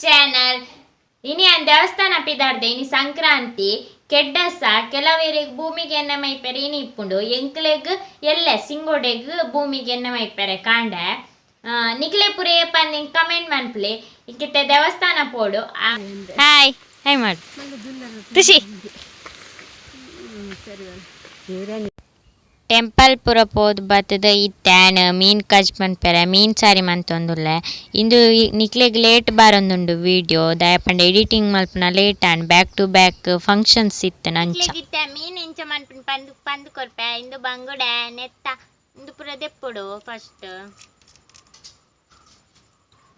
Channel. ಇನಿ ಅನ್ ದೇವಸ್ಥಾನ ಪಿದಾರ್ದೆ. ಇನಿ ಸಂಕ್ರಾಂತಿ ಕೆಡ್ಡಸ. ಕೆಲವೆರೆಗ್ ಭೂಮಿಗೆ ಎಣ್ಣೆ ಮೈಪೆರೆ ಇನಿ ಇಪ್ಪುಂಡು. ಎಂಕ್ಲೆಗ್ ಎಲ್ಲೆ ಸಿಂಗೋಡೆಗ್ ಭೂಮಿಗೆ ಎಣ್ಣೆ ಮೈಪೆರೆ ಕಾಂಡೆ. ನಿಕ್ಲೆ ಪುರ ಏಪಂದ್ ಕಮೆಂಟ್ ಮನ್ಪುಲೆ. ಇಕ್ಕಿತ್ತೆ ದೇವಸ್ಥಾನ ಪೋಡು. ಹಾಯ್ ಹಾಯ್ ಮಾಡು ಖುಷಿ. ಟೆಂಪಲ್ ಪೂರ ಪೋದು ಬತ್ತದ ಇತ್ತೆ ಮೀನ್ ಕಜ್ ಮನ್ಪೆರೆ ಮೀನ್ ಸಾರಿ ಮಂತೊಂದುಲ್ಲೆ. ಇಂದು ನಿಕ್ಲೆಗ್ ಲೇಟ್ ಬಾರೊಂದುಂಡು ವಿಡಿಯೋ, ದಾಯೆ ಪಂಡ ಎಡಿಟಿಂಗ್ ಮಲ್ಪುನ late and back to back functions ಇತ್ತು ನಂಚ. ಇತ್ತೆ ಮೀನ್ ಎಂಚ ಮನ್ಪುನ ಪಂದ್ ಪಂದ್ ಕೊರ್ಪೆ. ಇಂದು ಬಂಗುಡೆ ನೆತ್ತ ಇಂದು ಪೂರ ದೆಪ್ಪೊಡು, ಫಸ್ಟ್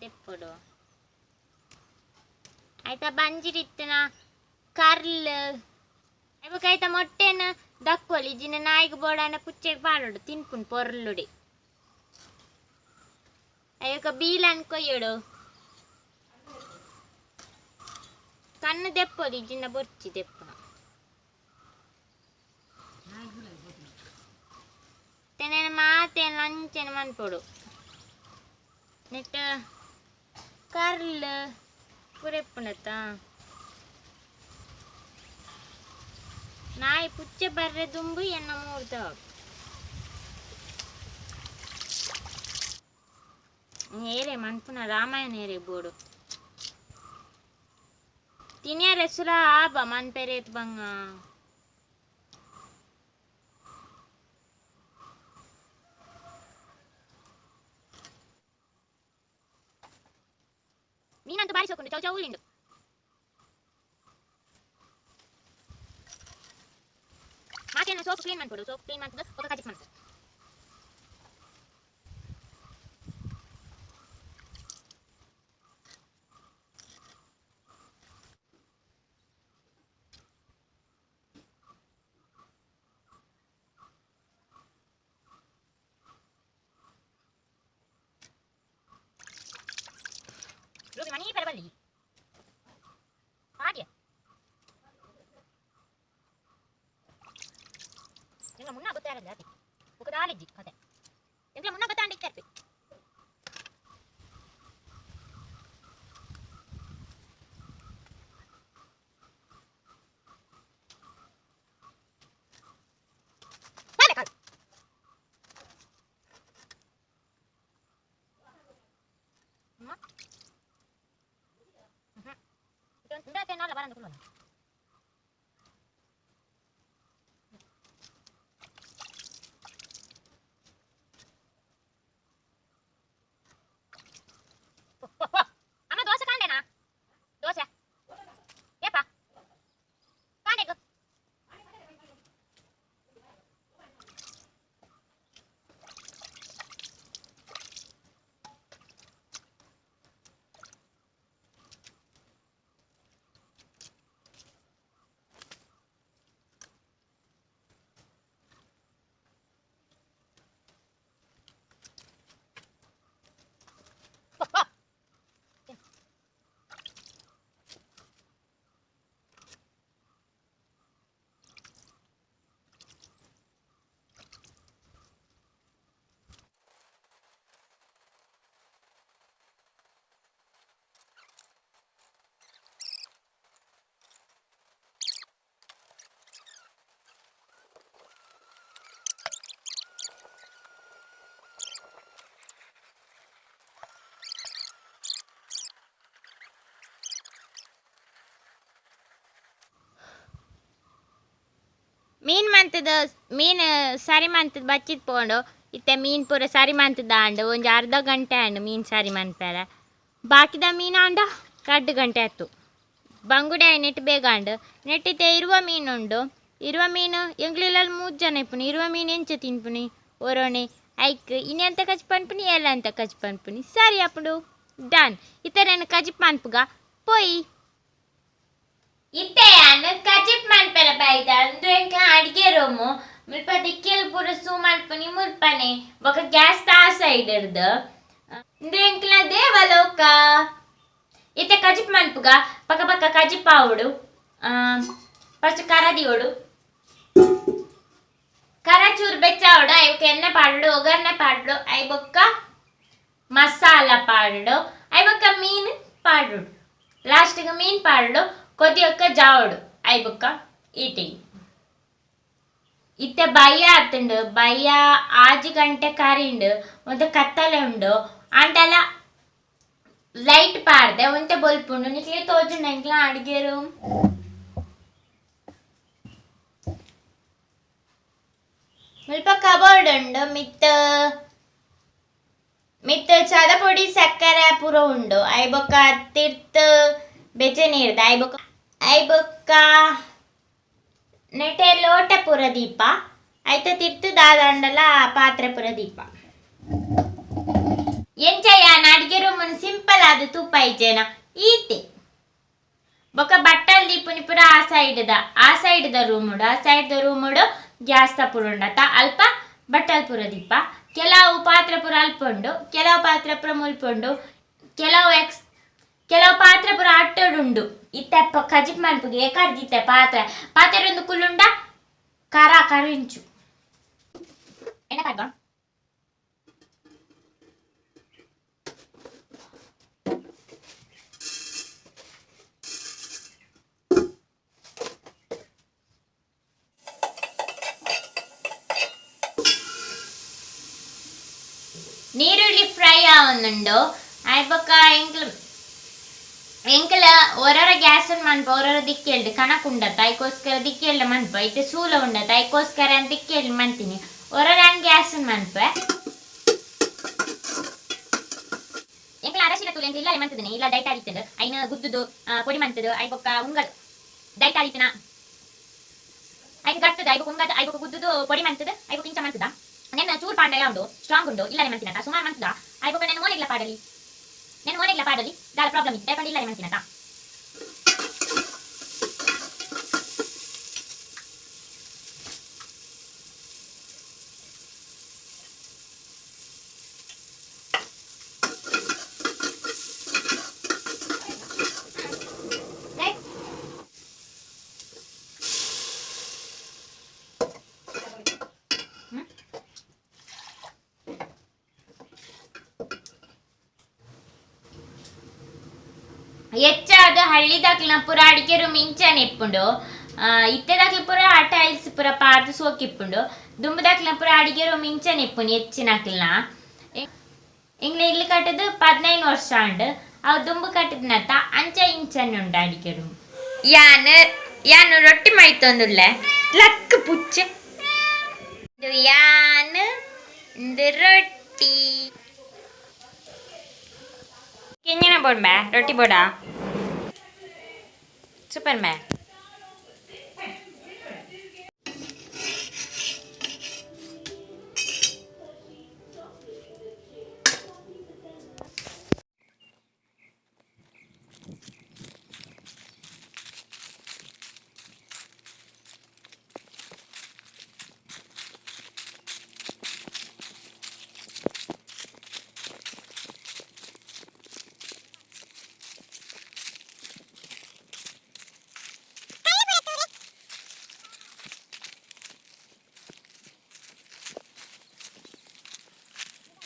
ದೆಪ್ಪೊಡು. ಆಯ್ತಾ? ಬಂಜಿರಿತ್ತಿನ ಕರ್ಲ್ ಬೊಕ ಐತ ಮೊಟ್ಟೆನ ದಕ್ಕೊಲಿ. ಜಿನ ನಾಯಿಗ್ ಬೋಡಾಂಡ ಪುಚ್ಚೆಗ್ ಪಾಡೊಡು, ತಿನ್ಪುಂಡು ಪೊರ್ಲುಡೆ. ಅಯ್ಯೊಕ ಬೀಲನ್ ಕೊಯ್ಯೊಡು, ಕಣ್ಣು ದೆಪ್ಪೊಲಿ, ಜಿನ ಬೊರ್ಚಿ ದೆಪ್ಪುನ. ತೆನೆನ ಮಾತೆನ್ ಅಂಚೆನೆ ಮನ್ಪೊಡು. ನೆಟ್ಟ್ ಕರ್ಲ್ ಪೂರ ಇಪ್ಪುಂಡತ್ತ. ನಾಯಿ ಪುಚ್ಚೆ ಬರ್ರೆ ದುಂಬು ಎನ್ನ ಮೂರ್ದ ಏರೆ ಮನ್ಪುನ ರಾಮಾಯಣ ಏರೆ ಬೋಡು ತಿನಿಯರೆ ಸುಲ ಆಬ ಮನ್ಪೆರೇತ್ ಬಂಗ. ಮೀನಂತೂ ಬಾರಿ ಸೋಕುಂಡು, ಚೌ ಚೌಲಿಂಡು. ಮಾತೇನ ಸೋಪ್ ಕ್ಲೀನ್ ಮಾಡ್ಕೊಡು. ಸೋಪ್ ಕ್ಲೀನ್ ಮಾಡ್ತದ ఒక ಕಜಿಪ್ ಮಾಡ್ತದೆ. ರೂಬಿ ಮಣಿ ಪರಬಲ್ಲಿ ಹಾಗೆ ಎಂಗ್ಲ ಮುನ್ನ ಗೊತ್ತಾರಲ್ಲ ಬುಕ್ಕ ದಾಲಿಜ್ಜಿ ಕತೆ. ಎಂಗ್ಲ ಮುನ್ನ ಗೊತ್ತಾಂಡಿ ಇತ್ತಾರೆ. ಅಮ್ಮ ದೋಸೆ ಕಾಂಡೆನಾ? ದೋಸೆ ಏಪ ಕಾಂಡೆಗು? ಮೀನ್ ಮಂತದ ಮೀನ್ ಸರಿ ಮಂತದ ಬಚ್ಚಿದ್ ಪೋಂಡು. ಇತ್ತೆ ಮೀನ್ ಪೂರ ಸರಿ ಮಂತದ ಆಂಡ್. ಒಂಜಿ ಅರ್ಧ ಗಂಟೆ ಆಂಡ್ ಮೀನ್ ಸರಿ ಮನ್ಪೆರೆ. ಬಾಕಿದ ಮೀನ್ ಆಂಡ 2 ಗಂಟೆ ಆಯ್ತು. ಬಂಗುಡೆ ನೆಟ್ ಬೇಗ ಆಂಡ್. ನೆಟ್ಟಿತ್ತೆ ಇರುವ ಮೀನು ಉಂಡು. ಇರುವ ಮೀನು ಎಂಗ್ಲಿಲ್ಲಲ್ಲಿ 3 ಜನ ಇಪ್ಪುನಿ. ಇರುವ ಮೀನು ಎಂಚ ತಿನ್ಪುನಿ ಒರೋಣೆ ಐಕ್ ಇನಿ ಅಂತ ಕಜ್ ಪನ್ಪುನಿ ಎಲ್ಲ ಅಂತ ಕಜ್ ಪನ್ಪುನಿ. ಸರಿ ಅಪ್ಪುಂಡು ಡನ್. ಇತ್ತೆ ನಾನು ಕಜಿಪ್ ಮನ್ಪುಗ ಪೋಯಿ. ಇತ್ತೆ ಯಾನ್ ಕಜಿಪ್ ಮನ್ಪೆರೆ ಬೈದ. ಅಂದು ಎಂಕ್ಲ ಅಡಿಗೆ ರೂಮು ಮುಲ್ಪ ದಿಕ್ಕೆಲ್ ಪೂರ ಸೂ ಮನ್ಪುನಿ ಮುಲ್ಪನೆ. ಬೊಕ ಗ್ಯಾಸ್ ಆ ಸೈಡ್ ಇರ್ದು. ಇಂದು ಎಂಕ್ಲ ದೇವಲೋಕ. ಇತ್ತೆ ಕಜಿಪ್ ಮನ್ಪುಗ. ಪಕ್ಕ ಪಕ್ಕ ಕಜಿಪ್ ಆವೊಡು. ಫಸ್ಟ್ ಕರ ದಿಯೋಡು. ಕರ ಚೂರು ಬೆಚ್ಚಾವಡು. ಐಕ್ ಎಣ್ಣೆ ಪಾಡೋಡು, ಒಗ್ಗರಣೆ ಪಾಡೋಡು. I ಬೊಕ್ಕ ಮಸಾಲ ಪಾಡೋಡು. I ಬೊಕ್ಕ ಮೀನು ಪಾಡೋಡು. ಲಾಸ್ಟಿಗೆ ಮೀನ್ ಪಾಡೋಡು ಕೊದಿಯಕ್ಕ ಜಾವಡು ಐಬುಕ್ಕ ಈಟಿಂಗ್. ಇತ್ತೆ ಬಯ್ಯ ಆತುಂಡು, ಬಯ್ಯ 6 ಗಂಟೆ ಕರಿಂಡು, ಒಂತೆ ಕತ್ತಲೆ ಉಂಡು. ಆಂಡಲ ಲೈಟ್ ಪಾಡ್ದೆ ಒಂತೆ ಬೊಲ್ಪುಂಡು. ನಿಕ್ಲೆ ತೋಜುಂಡು ಎಂಕ್ಲ ಅಡಿಗೆ ರೂಮ್. ಮುಲ್ಪ ಕಬೋರ್ಡ್ ಉಂಡು, ಮಿತ್ತ ಮಿತ್ತ ಚಾದ ಪೊಡಿ ಸಕ್ಕರೆ ಪೂರ ಉಂಡು. ಐಬೊಕ್ಕ ತಿರ್ತ್ ಬೆಚ್ಚ ನೀರ್ದ ಐಬೊಕ್ಕ ಐಬೊಕ್ಕ ನೆಟೆ ಲೋಟ ಪೂರ ದೀಪ ಐತ ತಿರ್ತ್ ದಾದಾಂಡಲ ಪಾತ್ರೆ ಪೂರ ದೀಪ. ಎಂಚ ಯಾನ್ ಅಡಿಗೆ ರೂಮನ್ ಸಿಂಪಲ್ ಆದ್ ತೂಪ ಇಜ್ಜೆನ ಈತೆ. ಬೊಕ ಬಟ್ಟಲ್ ದೀಪುನಿ ಪೂರ ಆ ಸೈಡ್ ದ ರೂಮುಡು, ಆ ಸೈಡ್ ದ ರೂಮುಡು ಗ್ಯಾಸ್ ದ ಪೂರ ಉಂಡತ, ಅಲ್ಪ ಬಟ್ಟಲ್ ಪೂರ ದೀಪ. ಕೆಲವು ಪಾತ್ರೆ ಪೂರ ಅಲ್ಪ ಉಂಡು, ಕೆಲವು ಪಾತ್ರೆ ಪೂರ ಮುಲ್ಪ ಉಂಡು, ಕೆಲವು ಪಾತ್ರೆ ಪೂರ ಅಟ್ಟಡುಂಡು. ಇತ್ತೆ ಕಜಿಪ್ ಮನ್ಪುಗೆ ಏಕಾರ್ದಿತ್ತೆ ಪಾತ್ರೆ ಪಾತ್ರೆ ಒಂದು ಕುಲ್ಲುಂಡ ಕರ ಕರಿಂಚು ಎಣ್ಣೆ ಪಾಡ್ದ. ನೀರುಳ್ಳಿ ಫ್ರೈ ಆವೊಂದುಂಡು. ಆಯ್ ಬೊಕ್ಕ ಎಂಕ್ಲ ಎಂಕ್ಲ ಒರೊರ ಗ್ಯಾಸ್ ಮನ್ಪ ಒರೊರ ದಿಕ್ಕೆಲ್ಡ್ ಕಣಕ್ ಉಂಡತ್ತ, ಐಕೋಸ್ಕರ ದಿಕ್ಕೆಲ್ಡ್ ಮನ್ಪ. ಇತ್ತೆ ಸೂಲ ಉಂಡತ್ತ, ಐಕೋಸ್ಕರ ದಿಕ್ಕೆಲ್ಡ್ ಮನ್ತೀನಿ. ಒರೊರ ಗ್ಯಾಸ್ ಮನ್ಪೆ. ಎಂಕ್ಲ ಅರಶಿನ ತೂಲೆ ಎಂಕ್ಲ ಇಲ್ಲಲೆ ಮಂತುದಿನಿ, ಇಲ್ಲ ಡೈಟ್ ಆದಿತ್ತುಂಡು. ಐನ ಗುದ್ದುದು ಪೊಡಿ ಮಂತುದು I ಬೊಕ್ಕ ಉಂಗಡ್ ಡೈಟ್ ಆದಿತ್ತನ ಐನ್ ಗಟ್ಟುದು I ಬೊಕ್ಕ ಉಂಗಡ್ I ಬೊಕ್ಕ ಗುದ್ದುದು ಪೊಡಿ ಮಂತುದು I ಬೊಕ್ಕ ಇಂಚ ಮಂತುದ. ನೆನ್ನ ಚೂರು ಪಾಂಡ ಉಂಡು, ಸ್ಟ್ರಾಂಗ್ ಉಂಡು, ಇಲ್ಲಲೆ ಮಂತಿನತ ಸುಮಾರು ಮಂತುದ. I ಬೊಕ್ಕ ನೆನ್ನ ಮೋನೆಗ್ಲ ಪಾಡಲಿ, ನೆನ್ನ ಮೋನೆಗ್ಲ ಪಾಡಲಿ, ದಾಲ ಪ್ರಾಬ್ಲಮ್ ಇತ್ತು ದಯಪಂಡ ಇಲ್ಲಲೆ ಮಂತಿನತ. ಹೆಚ್ಚಾದ ಹಳ್ಳಿದಾಕ್ಲಿನ ಪೂರ ಅಡಿಗೆ ರೂಮ್ ಇಂಚನೆ ಇಪ್ಪುಂಡು. ಇತ್ತೆದಾಕ್ಲ ಪೂರ ಟೈಲ್ಸ್ ಪೂರ ಪಾರ್ದ್ ಸೋಕಿಪ್ಪುಂಡು. ದುಂಬುದಾಕ್ಲಿನ ಪೂರ ಅಡಿಗೆ ರೂಮ್ ಇಂಚನೆ ಇಪ್ಪುಂಡು ಹೆಚ್ಚಿನಕ್ಲ್ನ. ಎಂಗ್ಲ ಇಲ್ಲ್ ಕಟ್ಟುದು 15 ವರ್ಷ ಆಂಡ್, ಅವು ದುಂಬು ಕಟ್ಟುದಿನತ ಅಂಚ ಇಂಚನೆ ಉಂಡು ಅಡಿಗೆ ರೂಮ್. ಯಾನ್ ಯಾನ್ ರೊಟ್ಟಿ ಮೈತೊಂದುಲ್ಲೆ ಲಕ್ ಪುಚ್ಚೆ. ಯಾನ್ ಇಂದು ರೊಟ್ಟಿ ಕೆಂಜನ ಬೋಡ್ಬೆ ರೊಟ್ಟಿ ಬೋಡಾ ಸೂಪರ್ ಮೇ.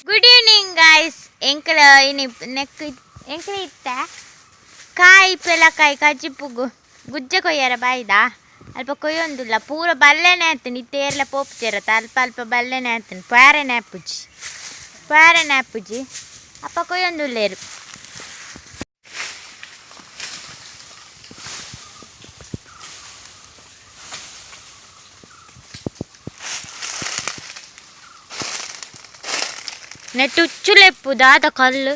Good evening guys. ಎಂಕಲ ಇನಿ ನೆಕ್ ಎಂಕಲ ಇತ್ತ ಕಾಯಿ ಪೆಲಕಾಯಿ ಕಜಿಪುಗು ಗುಜ್ಜೆ ಕೊಯ್ಯರ ಬಾಯ್ದ ಅಲ್ಪ ಕೊಯ್ಯೊಂದುಲ್ಲ ಪೂರ ಬಲ್ಲೆನೆ ಆತುಂಡು. ಇತ್ತೆ ಏರ್ಲ ಪೋಪುಜೆರತ, ಅಲ್ಪ ಅಲ್ಪ ಬಲ್ಲೆನೆ ಆತುಂಡು, ಪಾರೆನೆ ಆಪುಜಿ ಪಾರೆನೆ ಆಪುಜಿ ಅಪ್ಪ ಕೊಯ್ಯೊಂದುಲ್ಲೆರ್. ನೆಟ್ ಉಚ್ಚುಲೆಪ್ಪು ದಾದ ಕಲ್ಲು.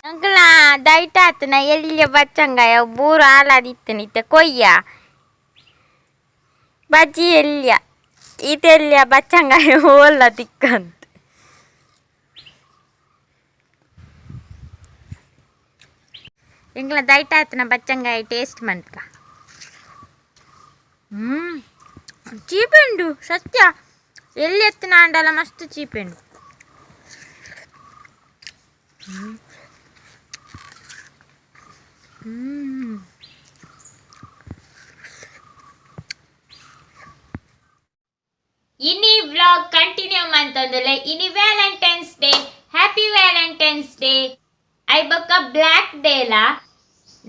ಅಂಕಲ ದೈಟ್ ಆತನ ಎಲ್ಯ ಬಚ್ಚಂಗಾಯ ಬೂರು ಆಲಾದಿತ್ತನ ಇತ್ತೆ ಕೊಯ್ಯ ಬಜ್ಜಿ ಎಲ್ಯ ಈತೆಲ್ಯ ಬಚ್ಚಂಗಾಯ ಓಲ್ಲ ತಿಕ್ಕಂತ. ಎಂಕ್ಲ ದೈಟ್ ಆತನ ಬಚ್ಚಂಗಾಯ ಟೇಸ್ಟ್ ಮಂತ್ಕ. ಚೀಪುಂಡು ಸತ್ಯ, ಎಲ್ಲಿ ಎತ್ತಿನ ಆಂಡಲ ಮಸ್ತ್ ಚೀಪುಂಡು. ಇನಿ ವ್ಲಾಗ್ ಕಂಟಿನ್ಯೂ. ಮಂತೊಂದುಲ್ಲೆ. ಇನಿ Valentine's day. Happy Valentine's day. ಐಬೊಕ್ಕ ಬ್ಲ್ಯಾಕ್ ಡೇಲ.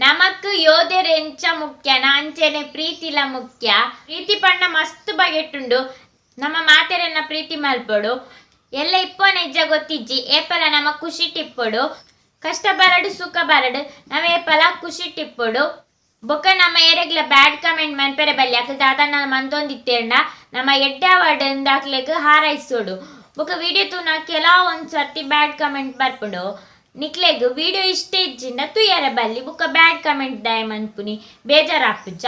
ನಮಕ್ ಯೋಧೆರ್ ಎಂಚ ಮುಖ್ಯನ ಅಂಚೆನೆ ಪ್ರೀತಿಲ ಮುಖ್ಯ. ಪ್ರೀತಿ ಪಂಡ ಮಸ್ತ್ ಬಗೆಟುಂಡು. ನಮ್ಮ ಮಾತೆರೆನ ಪ್ರೀತಿ ಮಲ್ಪೊಡು. ಎಲ್ಲ ಇಪ್ಪೋನ ಇಜ್ಜ ಗೊತ್ತಿಜ್ಜಿ, ಏಪಲ ನಮ ಖುಷಿ ಇಪ್ಪೊಡು. ಕಷ್ಟ ಬರಡು ಸುಖ ಬರಡು ನಮ ಏಪಲ ಖುಷಿ ಇಪ್ಪೊಡು. ಬೊಕ್ಕ ನಮ್ಮ ಏರೆಗ್ಲ ಬ್ಯಾಡ್ ಕಮೆಂಟ್ ಮನ್ಪೆರೆ ಬಲ್ಲಿ. ಅಕ್ಲ್ ದಾದನ ಮಂತೊಂದಿತ್ತೆರ್ಂಡ ನಮ್ಮ ಎಡ್ಡೆ ಆವಡ್ ಅಕ್ಲೆಗ್ ಹಾರೈಸೋಡು. ಬೊಕ್ಕ ವಿಡಿಯೋ ತೂನ ಕೆಲವು ಒಂದ್ ಸರ್ತಿ ಬ್ಯಾಡ್ ಕಮೆಂಟ್ ಬರ್ಪುಂಡು. ನಿಕ್ಲೆಗ್ ವಿಡಿಯೋ ಇಷ್ಟ ಇಜ್ಜಿಂಡ ತೂಯರೆ ಬಲ್ಲಿ. ಬೊಕ್ಕ ಬ್ಯಾಡ್ ಕಮೆಂಟ್ ದಾಯೆ ಮನ್ಪುನಿ, ಬೇಜಾರಾಪುಜ?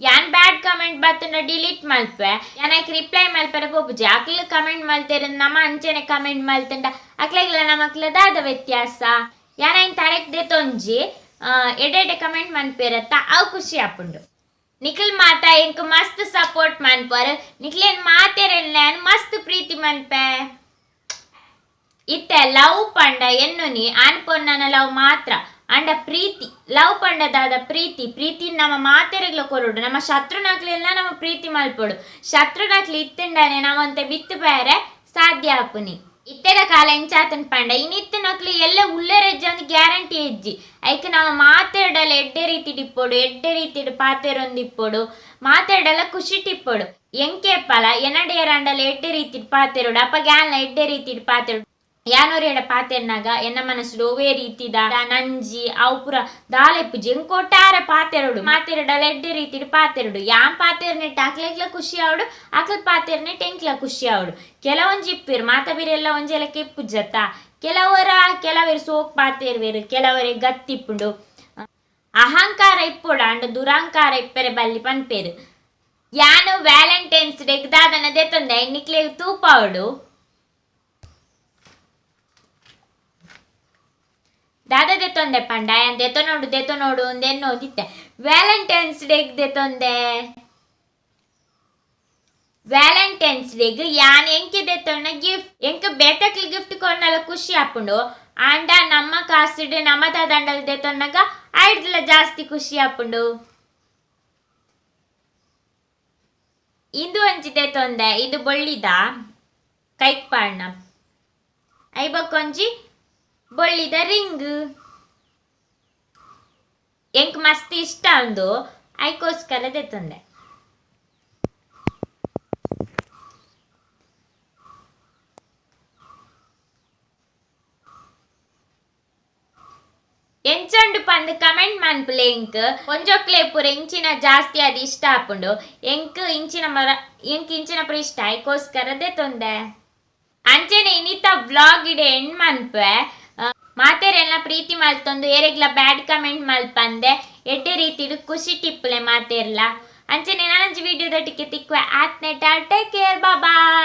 ಯಾನ್ ಬ್ಯಾಡ್ ಕಮೆಂಟ್ ಬತ್ತುಂಡ ಡಿಲೀಟ್ ಮಲ್ಪೆ, ಯಾನ್ ಐಕ್ ರಿಪ್ಲೈ ಮಲ್ಪೆರೆ ಪೋಪುಜಿ. ಅಕ್ಲ್ ಕಮೆಂಟ್ ಮಲ್ತೆರ್, ನಮ ಅಂಚೆನೆ ಕಮೆಂಟ್ ಮಲ್ತುಂಡ ಅಕ್ಲೆಗ್ಲ ನಮಕ್ಲ ದಾದ ವ್ಯತ್ಯಾಸ? ಯಾನ್ ಐನ್ ತರೆಕ್ ದೆತೊಂಜಿ. ಎಡ್ಡೆ ಎಡ್ಡೆ ಕಮೆಂಟ್ ಮನ್ಪೆರತ್ತ, ಅವು ಖುಷಿ ಆಪುಂಡು. ನಿಖಲ್ ಮಾತ ಎಂಕ್ ಮಸ್ತ್ ಸಪೋರ್ಟ್ ಮನ್ಪರ್. ನಿಕ್ಲೆನ್ ಮಾತೆರೆನ್ಲ ಯಾನ್ ಮಸ್ತ್ ಪ್ರೀತಿ ಮನ್ಪೆ. ಇತ್ತೆ ಲವ್ ಪಂಡ ಎನ್ನುನಿ ಆನ್ ಪೊನ್ನನ ಲವ್ ಮಾತ್ರ ಅಂಡ ಪ್ರೀತಿ. ಲವ್ ಪಂಡ ದಾದ? ಪ್ರೀತಿ. ಪ್ರೀತಿ ನಮ್ಮ ಮಾತೆರೆಗ್ಲ ಕೊರೊಡು. ನಮ್ಮ ಶತ್ರುನಕ್ಲೆಲ್ಲ ನಮ್ಮ ಪ್ರೀತಿ ಮಲ್ಪೊಡು. ಶತ್ರುನಕ್ಲು ಇತ್ತುಂಡನೆ ನಮ್ಮಂತೆ ಬಿತ್ತು ಬೇರೆ ಸಾಧ್ಯ ಆಪುನಿ. ಇತ್ತೆದ ಕಾಲ ಎಂಚಾತನ್ ಪಂಡ ಇನಿತ್ತಿನಕ್ಲು ಎಲ್ಲ ಉಲ್ಲೆರೆಜ್ಜ ಅಂದ್ ಗ್ಯಾರಂಟಿ ಇಜ್ಜಿ. ಐಕ್ ನಮ್ಮ ಮಾತೆರ್ಡಲ ಎಡ್ಡೆ ರೀತಿಡ್ ಇಪ್ಪೊಡು, ಎಡ್ಡೆ ರೀತಿಡ್ ಪಾತೆರೊಂದಿಪ್ಪೊಡು, ಮಾತೆರ್ಡಲ ಖುಷಿಟ್ ಇಪ್ಪೊಡು. ಎಂಕೇಪಲ ಎನಡ ಏರಾಂಡಲ ಎಡ್ಡೆ ರೀತಿಡ್ ಪಾತೆರೊಡು, ಅಪಗ ಯಾನ್ಲ ಎಡ್ಡೆ ರೀತಿಡ್ ಪಾತೆರೊಡು. ಯಾನೊರಿಯಡ ಪಾತೆರ್ನಾಗ ಎನ್ನ ಮನಸ್ಸುಡು ಒವ್ವೇ ರೀತಿದ ನಂಜಿ ಅವು ಪೂರ ದಾಲ ಇಪ್ಪುಜಿ. ಎಂಕ್ ಒಟ್ಟಾರೆ ಪಾತೆರೊಡು, ಮಾತೆರ್ಡಲ ಎಡ್ಡೆ ರೀತಿಡ್ ಪಾತೆರೊಡು. ಯಾನ್ ಪಾತೆರ್ನೆಟ್ ಅಕ್ಲೆಗ್ಲ ಖುಷಿ ಆವೊಡು, ಅಕ್ಲ್ ಪಾತೆರ್ನೆಟ್ ಎಂಕ್ಲ ಖುಷಿ ಆವೊಡು. ಕೆಲವೊಂಜಿ ಇಪ್ಪುವೆರ್, ಮಾತ ಬೀರೆಲ್ಲ ಒಂಜಿ ಲೆಕ್ಕ ಇಪ್ಪುಜತ್ತ. ಕೆಲವರ ಕೆಲವೆರ್ ಸೋಕ್ ಪಾತೆರ್ವೆರ್, ಕೆಲವರಿಗೆ ಗತ್ತಿಪ್ಪುಂಡು. ಅಹಂಕಾರ ಇಪ್ಪೊಡು ಅಂಡ ದುರಹಂಕಾರ ಇಪ್ಪೆರೆ ಬಲ್ಲಿ ಪನ್ಪೇರು. ಯಾನು ವ್ಯಾಲೆಂಟೈನ್ಸ್ ಡೇಗ್ ದಾದನ ದೆತ್ತೊಂದೆ, ನಿಕ್ಲೆಗ್ ತೂಪಾವೊಡು. ದಾದ ದೆತ್ತೊಂದೆ ಪಂಡ ಯಾನ್ ದೆತೊನೊಡು ದೆತೊನೊಡು ಅಂದ್ ಎನ್ನೊಂದಿತ್ತೆ. ವ್ಯಾಲೆಂಟೈನ್ಸ್ ಡೇಗ್ ದೆತ್ತೊಂದೆ. ವ್ಯಾಲೆಂಟೈನ್ಸ್ ಡೇಗ್ ಯಾನ್ ಎಂಕೆ ದೆತ್ತೊಂಡ ಗಿಫ್ಟ್. ಎಂಕ್ ಬೇತಕ್ಲ್ ಗಿಫ್ಟ್ ಕೊರ್ನಲ ಖುಷಿ ಆಪುಂಡು, ಆಂಡ ನಮ್ಮ ಕಾಸುಡು ನಮ್ಮ ದಾದಂಡಲ ದೆತ್ತೊನ್ನಗ ಐಡ್ದ್ಲ ಜಾಸ್ತಿ ಖುಷಿ ಆಪುಂಡು. ಇಂದು ಒಂಜಿ ದೆತ್ತೊಂದೆ, ಇದು ಬೊಳ್ಳಿದ ಕೈಕ್ ಪಾಡ್ನ. I ಬೊಕೊಂಜಿ ಬೊಳ್ಳಿದ ring. ಎಂಕ್ ಮಸ್ತ್ ಇಷ್ಟ ಉಂದು, ಐಕೋಸ್ಕರ ದೆತ್ತೊಂದೆ. ಎಂಚೊಂಡು ಪಂದ್ ಕಮೆಂಟ್ ಮನ್ಪುಲೆ ಎಂಕ್. ಒಂಜೊಕ್ಲೆ ಪೂರ ಇಂಚಿನ ಜಾಸ್ತಿ ಅದು ಇಷ್ಟ ಆಪುಂಡು. ಎಂಕ್ ಇಂಚಿನ ಮರ ಎಂಕ್ ಇಂಚಿನ ಪೂರ ಇಷ್ಟ, ಐಕೋಸ್ಕರ ದೆತ್ತೊಂದೆ. ಅಂಚೆನೆ ಇನಿತ ವ್ಲಾಗ್ ಇಡೆ ಎಂಡ್ ಮನ್ಪೆ. ಮಾತೆರೆಲ್ಲ ಪ್ರೀತಿ ಮಲ್ತೊಂದು ಏರೆಗ್ಲ ಬ್ಯಾಡ್ ಕಮೆಂಟ್ ಮಲ್ಪಂದೆ ಎಡ್ಡೆ ರೀತಿಡ್ ಖುಷಿ ಇಪ್ಪುಲೆ ಮಾತೆರ್ಲ. ಅಂಚೆನೆ ನನೊಂಜಿ ವಿಡಿಯೋದೊಟ್ಟಿಗೆ ತಿಕ್ಕುವೆ. ಆತ್ನೆಟ ಟೇಕ್ ಕೇರ್, ಬಾಯ್.